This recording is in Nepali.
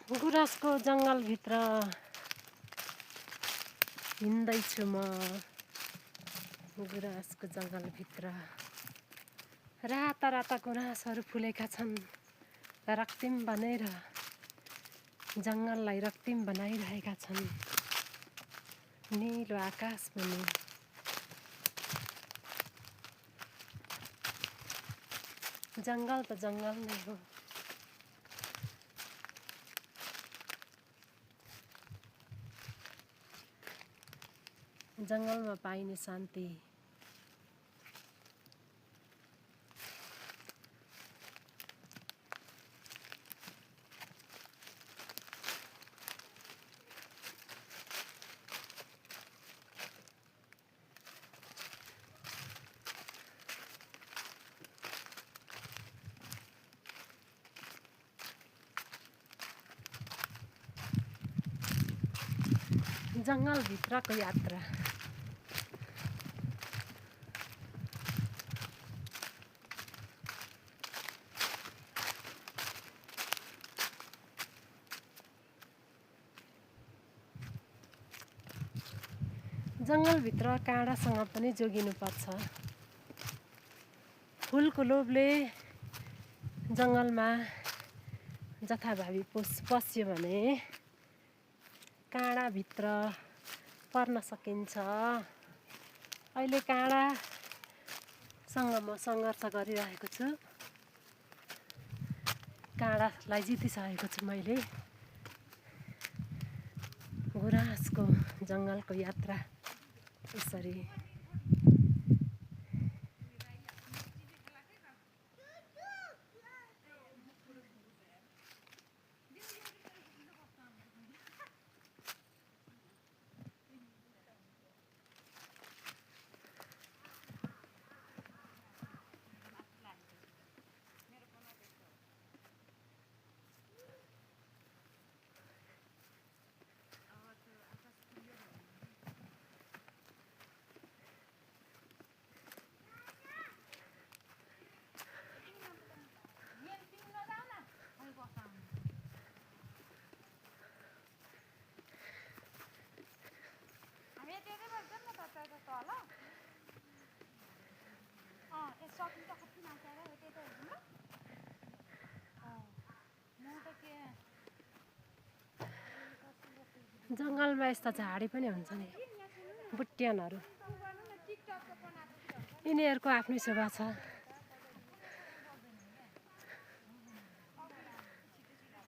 गुराँसको जङ्गलभित्र हिँड्दैछु म। गुराँसको जङ्गलभित्र राता राता गुराँसहरू फुलेका छन्, रक्तिम बनेर जङ्गललाई रक्तिम बनाइरहेका छन्। नीलो आकाश पनि जङ्गल त जङ्गल नै हो। जङ्गलमा पाइने शान्ति जङ्गलभित्रको यात्रा। जङ्गलभित्र काँडासँग पनि जोगिनुपर्छ। फुलको लोभले जङ्गलमा जथाभावी पस्यो भने काँडाभित्र पर्न सकिन्छ। अहिले काँडासँग म सङ्घर्ष गरिरहेको छु। काँडालाई जितिसकेको छु मैले। गुराँसको जङ्गलको यात्रा यसरी। जङ्गलमा यस्ता झाडी पनि हुन्छ नि, बुट्यानहरू। यिनीहरूको आफ्नै शोभा छ।